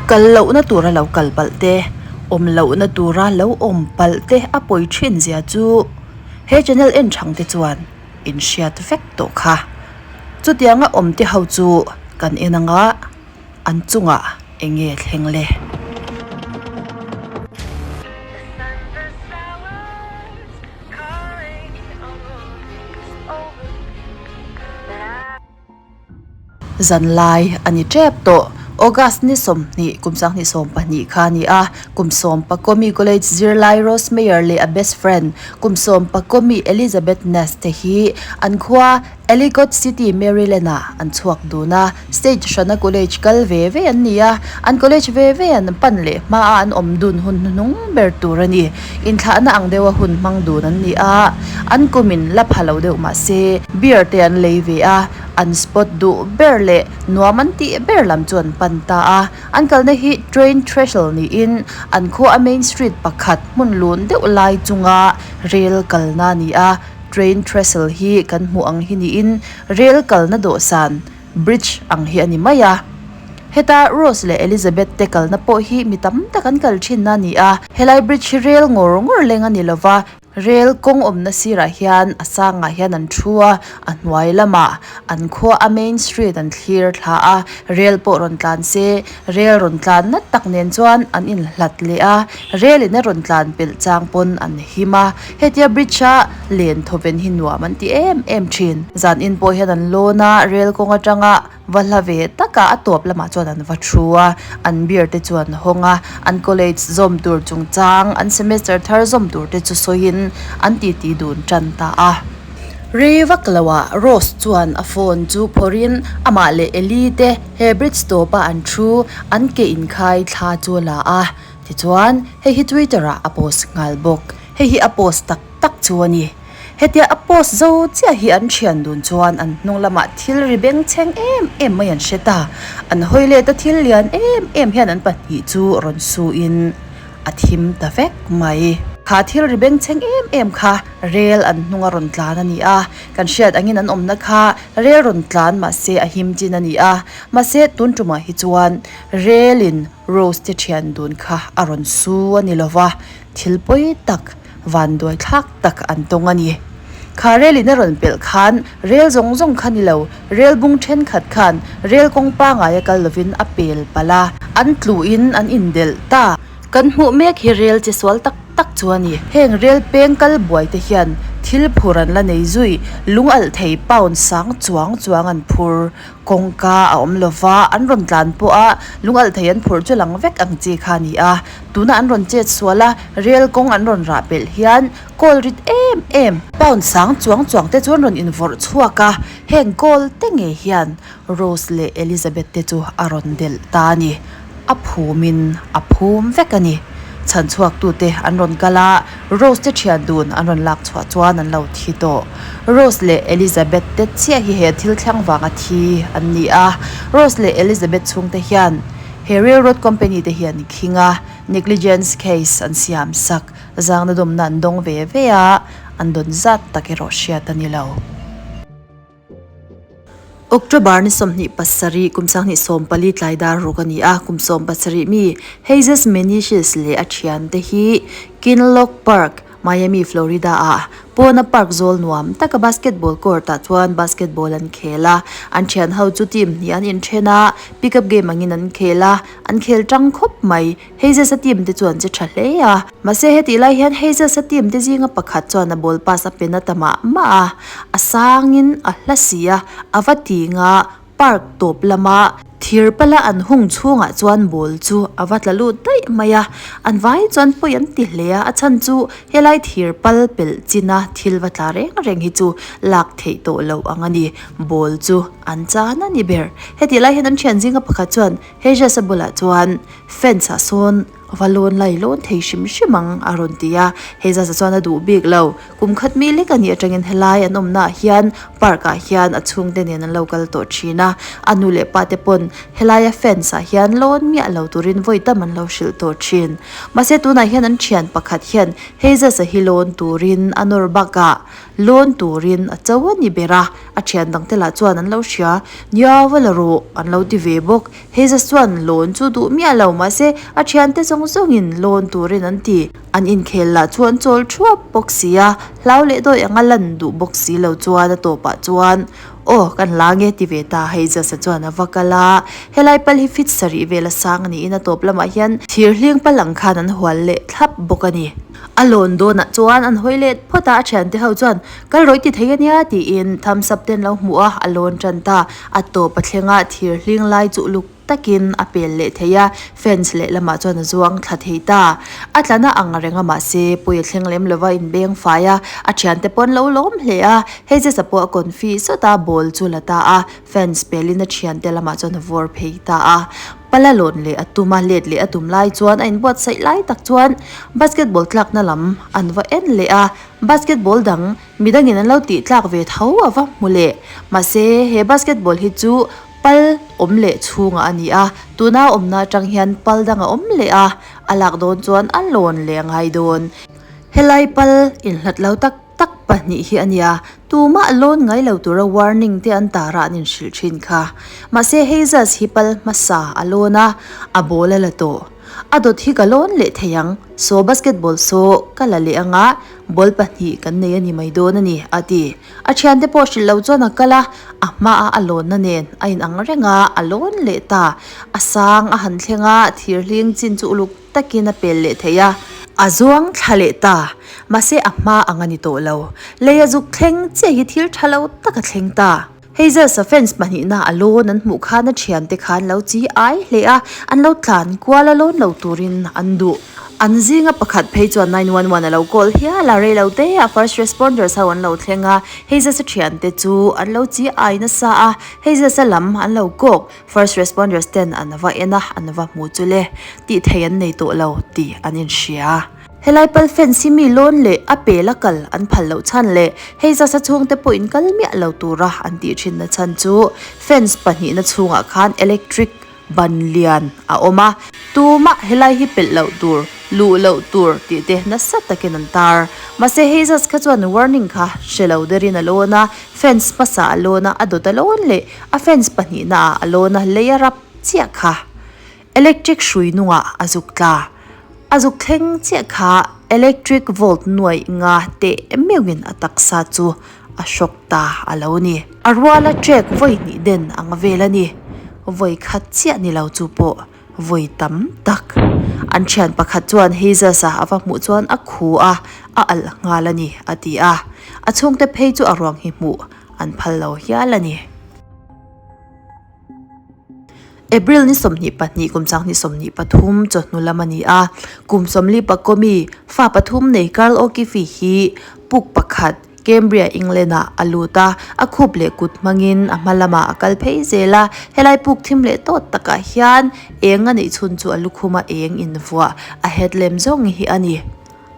Kal lohna tura lo kal palh te, awm lohna tura lo awm palh te a pawi thin zia chu he channel en thang te chuan in hriat vek tawh kha. Chutianga awm te ho chu kan en anga an chungah eng nge thleng le? Zanlai a ni tep tawh. August ni 20 kum 2022 kha a ni a, kum 11 mi college zirlai Rose Mayer leh a best friend kum 11 mi Elizabeth Ness te hi an khua Ellicott City, Maryland ah an chhuak dun a, state hrana college kal ve ve an ni a, an college ve ve an pan leh hma a an awm dun hun hnuhnung ber tur a ni. Inthlahna ang deuha hun hmang dun an ni a, an kumin la pha lo deuh mah se beer te an lei ve a, an spot duh ber leh nuam an tih ber lam chu an pan ta a. An kalna hi train trestle niin an khua a main street pakhat hmun lun deuh lai chunga rel kalna a ni a, train trestle hi kan hmuh ang hi niin rel kalna dawhsan bridge ang hi a ni mai a. Heta Rose leh Elizabeth te kalna pawh hi mi tam tak an kal thinna a ni a, helai bridge hi rel ngawr ngawr leng a ni lova, rel kawng awmna sirah hian a sangah hian an thu a, a hnuai lamah an khua a main street an thlir thla a, rel pawh rawn tlan se, rel rawn tlan nat tak nen chuan an inhlat leh a, rel in a rawn tlan pelh chang pawn an him a, hetia bridge a len thawven hi nuam an ti em em thin. Zan in pawh hian an lawn a, rel kawng atanga Va hla ve taka a tawp lamah chuan an va thu a, an beer te chu an hawng a, an college zawm tur chungchang, an semester thar zawm tur te chu sawiin an titi dun tan ta a. Rei vak loah Rose chuan a phone chu phawrhin amah leh Eli te he bridge tawpa an thu an ke inkhai thla chu a la a, tichuan hei hi Twitter ah a post nghal bawk. Hei hi a post tak tak chu a ni. Hetia a post zo chiah hi an thian dun chuan an hnung lamah thil ri bengchheng em em mai an hre ta. An hawi let a thil lian em em hian an pahnih chu rawn su in a thim ta vek mai. Kha thil ri bengchheng em em kha rel an hnung a rawn tlan a ni a, kan hriat angin an awmna kha rel rawn tlan mahse a him chin a ni a, mahse tun tumah hi chuan rel in Rose te thian dun kha a rawn su a ni lova, thil pawi tak Vanduai thlak tak an tawng a ni. Kha rel in a rawn pelh khan rel zawng zawng kha ni lo, rel bung thenkhat khan rel kawng pangai a kal lovin a pel palh a, an tluin an indelh ta. Kan hmuh mek hi rel che sual tak tak chu a ni. Heng rel peng kal buai te hian thil phur an la nei zui, lung alh thei pound sang chuang chuang an phur. Kawngka a awm lova, an rawn tlan pawh a, lung alh thei an phurh chu lang vek ang chi kha a ni a. Tuna an rawn chet sual a, rel kawng an rawn rah pelh hian kawl rit em em, pound sang chuang chuang te chu an rawn invawrh chhuak a, heng kawl te ngei hian Rose leh Elizabeth te chu a rawn delh ta a ni. A phumin a phum vek a ni. Chhan chhuaktute an rawn kal a, Rose te thian dun an rawn lak chhuah chuan an lo thi tawh. Rose leh Elizabeth te chiah hi he thil thleng vanga thi an ni a, Rose leh Elizabeth chhungte hian he railroad company te hi an khing a, negligence case an siam sak, zangna dawmna an dawng ve ve a, an dawn zat tak erawh hriat a ni lo. October ni 27 kum 2014 tlai dar ruk a ni a, kum 17 mi Jesus Menezes leh a thiante hi Kinloch Park, Miami, Florida ah pawna park zawl nuam taka basketball court ah chuan basketball an khel a, an thian ho chu team hnih an inthen a, pick up game angin an khel a, an khel tang khawp mai. Hayes-a team te chu an che tha hle a, mahse hetih lai hian Hayes-a team te zinga pakhat chuan a ball pass a pe na ta mah mah a, a sangin a hla si a, a va ti nga park tawp lama thir pala an hung chhungah chuan ball chu a va tla lut daih mai a, an vai chuan pawi an ti hle a, a chhan chu helai thir pal pelh china thil va tla reng reng hi chu lak theih tawh loh ang a ni, ball chu an chan a ni ber. Hetih lai hian an thian zinga pakhat chuan Hayes-a bulah chuan fence ah sawn. Va lawn lai lawn thei hrim hrim ang a rawn ti a, hei zat chuan a duh bik lo. Kum khat mi lek a nih atangin helai an awmnaah hian park ah hian a chhungte nen an lo kal tawh thin a, a nu leh pa te pawn helaia fence ah hian lawn miah lo turin vawi tam an lo hrilh tawh thin. Mahse tunah hian an thian pakhat hian hei zat hi lawn turin a nawr bakah lawn turin a cho a ni ber a, a thian dangte lah chuan an lo hria, Nia va la rawh an lo ti ve bawk. Heisa chuan lawn chu duh miah lo mahse a thiante zawng zawngin lawn turin an ti. An inkhel lah chu an chawl thuap bawk si a, hlau leh dawi anga lan duh bawk si lo chuan a tawpah chuan Aw kan la nge ti ve ta Heisa chuan a va kal a. Helai pal hi fit sarih vel a sang niin a tawp lamah hian thir hling pal ang khan an hual leh thlap bawk a ni. A lawn dawnah chuan an hawi let phawt a, a thiante ho chuan kal rawih ti thei a nia tiin thumbs up te an lo hmuh a, a lawn tan ta. A tawp a thleng a, thir hling lai chu uluk takin a pel leh thei a, fence leh lamah chuan a zuang thla thei ta. A tlana ang reng a mahse pawi a thleng lem lova inbeng fai a, a thiante pawh an lo lawm hle a, hei zet pawh a confi sawt a, ball chu la ta a, fence pelin a thiante lamah chuan a vawr phei ta a. Pala lawn leh a tum a, let leh a tum lai chuan a inbuatsaih lai tak chuan basketball tlakna lam an va en leh a, basketball dang midangin an lo tih tlak ve tho a va hmu leh. Mahse, he basketball hi chu pal awm leh chhungah a ni a, tuna awmna atang hian pal dang a awm leh a, a lak dawn chuan a lawn leh a ngai dawn. Helai pal inhlat lo tak tak pahnih hi a nia, tumah lawn ngai lo tura warning te an tar a an inhrilh thin kha. Mahse Heizas hi pal hmasa a lawn a, a ball a la tawh. A dawt hi ka lawn leh thei ang, saw basketball saw ka la leh anga ball pahnih kan nei a ni mai dawn a ni, a ti. A thiante pawh hrilh lo chuan a kal a, a hmaa a lawnna nen a inang reng a, a lawn leh ta. A sang a han thleng a, thir hling chin chu uluk takin a pel leh thei a. A zuang thla leh ta. Mahse a hma ang a ni tawh lo. Lei a zuk thleng chiah hi thil tha lo tak a thleng ta. Hazel fans pahnihna a lawn an hmuh khan a thiante khan lo chi ai hle a, an lo tlan kual a lawn lo turin an duh. An zinga pakhat phei chuan 911 a lo call hial a, rei lo te ah first responders ho an lo thleng a, Hazel thiante chu an lo chi ai nasa a, Hazel lam an lo kawk. First responders ten an va en a, an va hmu chu le, tih thei an nei tawh lo tih an inhria. Helai pal fence hi mi lawn leh a pel a kal an phal loh chhan leh hei zasa chhungte pawh in kal miah lo tura an tih thinna chhan chu fence pahnihna chhungah khan electric ban lian a awm a, tumah helai hi pelh loh tur Luh loh tur tih te nasa takin an tar. Mahse hei zat kha chuan warning kha hre lo derin a lawn a, fence hmasa a lawn a, a dawt a lawn leh a fence pahnihna ah a lawn a, lei a rap chiah kha electric hrui nungah a zuk tla. A zuk thleng chiah kha electric volt nuaih nga teh meuhin a taksa chu a hrawk ta a lo ni. A ruala trek vawi hnih den ang vel a ni. Vawi khat chiah ni lo chu pawh Vawi tam tak. An thian pakhat chuan Hazelsa a va hmuh chuan a khu a, a alh nghal a ni, a ti a. A chhungte phei chu a ruang hi hmuh an phal lo hial a ni. April ni 22 kum 2023 chawhnu lam a ni a, kum 40 pakawmi fa pathum nei Carl O'Keefe hi puk pakhat, Cambria, England ah a lut a, a khup leh kut hmangin a hma lamah a kal phei zel a, helai puk thim leh tawt takah hian eng a neih chhun chu a lukhum a eng invuah a het lem zawng hi a ni.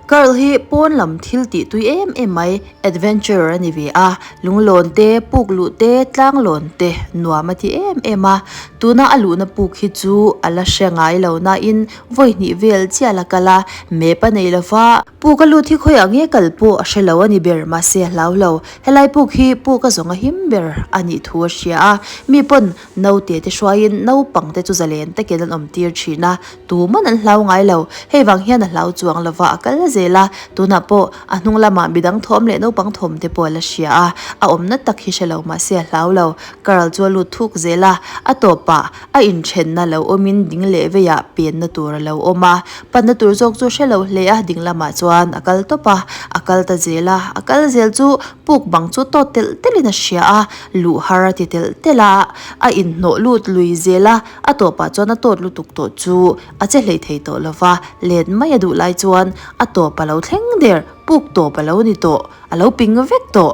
Carl hi pawn lam thil tih tui em em mai, adventurer a ni ve a, lunglawn te, puk luh te, tlanglawn te nuam a ti em em a, tuna a luhna puk hi chu a la hre ngai lo nain vawi hnih vel chiah la kal a, map a nei lova, Puk a lut hi khawiah nge kal pawh a hre lo a ni ber, mahse a hlau lo. Helai puk hi puk a zawng a him ber a nih thu a hria a, mi pawn naute te hruaiin naupang te chu zalen takin an awm tir thin a, tuman an hlau ngai lo. Hei vang hian a hlau chuang lova a kal zel a, tunah pawh a hnung lamah midang thawm leh naupang thawm te pawh a la hria a, a awmna tak hi hre lo mahse a hlau lo. Carl chu a lut thuk zel a, a tawpah A inthenna lo awmin ding leh veiah penna tur a lo awm a, panna tur zawk chu hre lo hle a, ding lamah chuan a kal tawp a, a kal ta zel a, a kal zel chu puk bang chu tawt telh telhin a hria a, luh har a ti telh telh a, a inhnawh lut lui zel a, a tawpah chuan a tawt lutuk tawh chu a che hlei thei tawh lo va, let mai a duh lai chuan a tawp a lo thleng der, puk tawp a lo ni tawh, a lo ping vek tawh.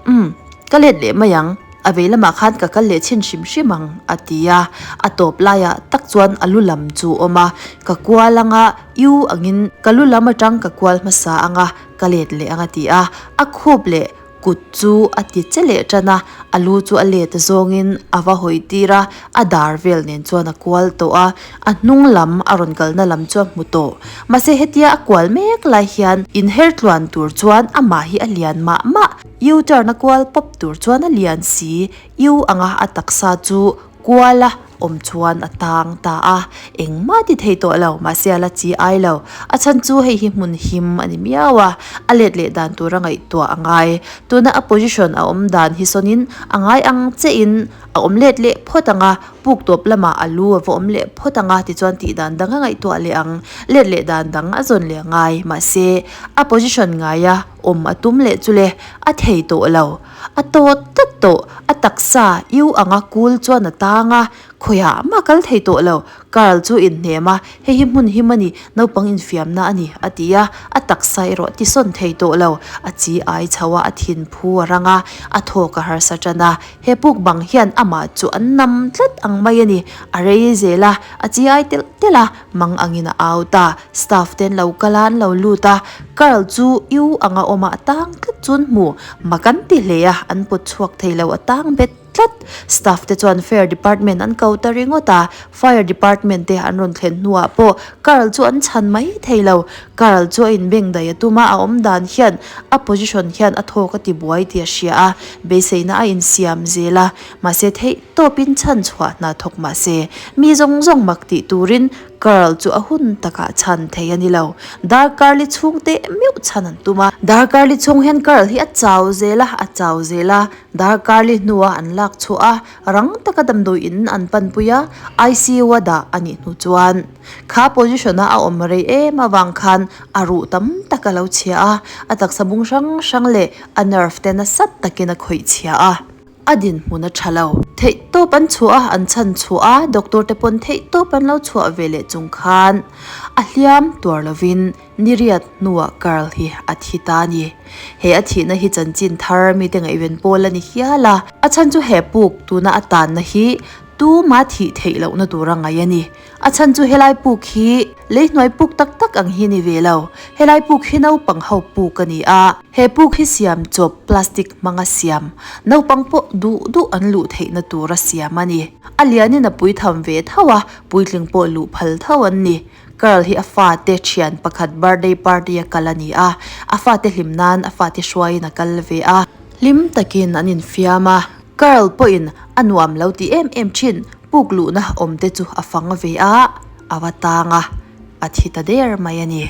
Umm, ka let leh mai ang. A vei lamah khan ka kal leh chhin hrim hrim ang, a ti a. A tawp laiah tak chuan a lu lam chu a awm a, ka kual anga U angin ka lu lam atang ka kual hmasa anga ka let leh ang a ti a. A khup leh kut chu a ti che leh tan a, a lu chu a let zawngin a va hawi tir a, a dar vel nen chuan a kual tawh a, a hnung lam a rawn kalna lam chu a hmu tawh. Mahse hetia a kual mek lai hian inher tluan tur chuan amah hi a lian mah mah. U-turn a kual pawp tur chuan a lian si, U anga a taksa chu kual a awm chuan a tang ta a, engmah ti thei tawh lo, mahse a la chi ai lo. A chhan chu hei hi hmun him a ni miau a, a let leh dan tura ngaihtuah a ngai. Tuna a position a awm dan hi sawnin a ngai ang chiahin a awm let leh phawt ang a, puk tawp lamah a lu a va awm leh phawt ang a, tichuan tih dan dang a ngaihtuah leh ang, let leh dan dang a zawn leh a ngai. Mahse a position ngaia awm a tum leh chu le, a thei tawh lo. A tawt tlat tawh, a taksa iu anga kul chuan a tang a, khawiah mah kal thei tawh lo. Carl chu inhnem a, hei hi hmun him a ni, naupang infiamna a ni, a ti a, a taksa erawh a tisawn thei tawh lo. A chi ai chho a, a thin phu a rang a, a thawk a harsa tan a. He puk bang hian amah chu an nam tlat ang mai a ni. A rei zel a, a chi ai telh telh a, mang angin a au ta. Staff te an lo kal a, an lo lut a, Carl chu U anga awm ah tang tlat chuan hmu mak an ti hle a, an pawt chhuak thei lo a tang bet tlat. Staff te chuan Fire Department an ko ta ringawt a, Fire Department te an rawn thlen hnuah pawh Carl chu an chhan mai thei lo. Carl chu a inbeng daih a tum a, a awm dan hian a position hian a thawk a ti buai tih a hria a, beiseina a insiam zel a, mahse theih tawpin chhan chhuah hna thawk mahse mi zawng zawng mak tih turin Carl chu a hun takah chhan thei a ni lo. Darkar li chhung teh meuh chhan an tum a. Darkar li chhung hian Carl hi a chau zel a, a chau zel a. Darkar li hnuah an lak chhuah a, rang taka damdawi in an panpui a, ICU a dah a nih hnu chuan. Kha position a a awm rei em avang khan a ruh tam tak a lo chhia a, a taksa bung hrang hrang leh a nerve te nasa takin a khawih chhia a. A dinhmun a tha lo. Theihtawp an chhuah a, an chhan chhuah a, doctor te pawn theihtawp an lo chhuah ve leh chung khan a hliam tuar lovin niriat hnuah Carl hi a thi ta a ni. He a thihna hi chanchin thar mite ngaihven pawl a ni hial a, a chhan chu he puk tuna a tanna hi tuma thih theih lohna tura ngaih a ni. A chhan chu helai puk hi lei hnuai puk tak tak ang hi ni ve lo. Helai puk hi naupang ho puk a ni a. He puk hi siam chawp plastic hmanga siam, naupang pawh duh duh an luh theihna tura siam a ni. A lianin a pui tham ve tho a, puitling pawh luh phal tho an ni. Carl hi a fate thian pakhat birthday party a kal a ni a, a fate hlim nan a fate hruaiin a kal ve a. Hlim takin an infiam a, Carl pawhin a nuam lo ti em em thin. Puk luhna awm te chu a fang ve a, a va tang a, a thi ta der mai a ni.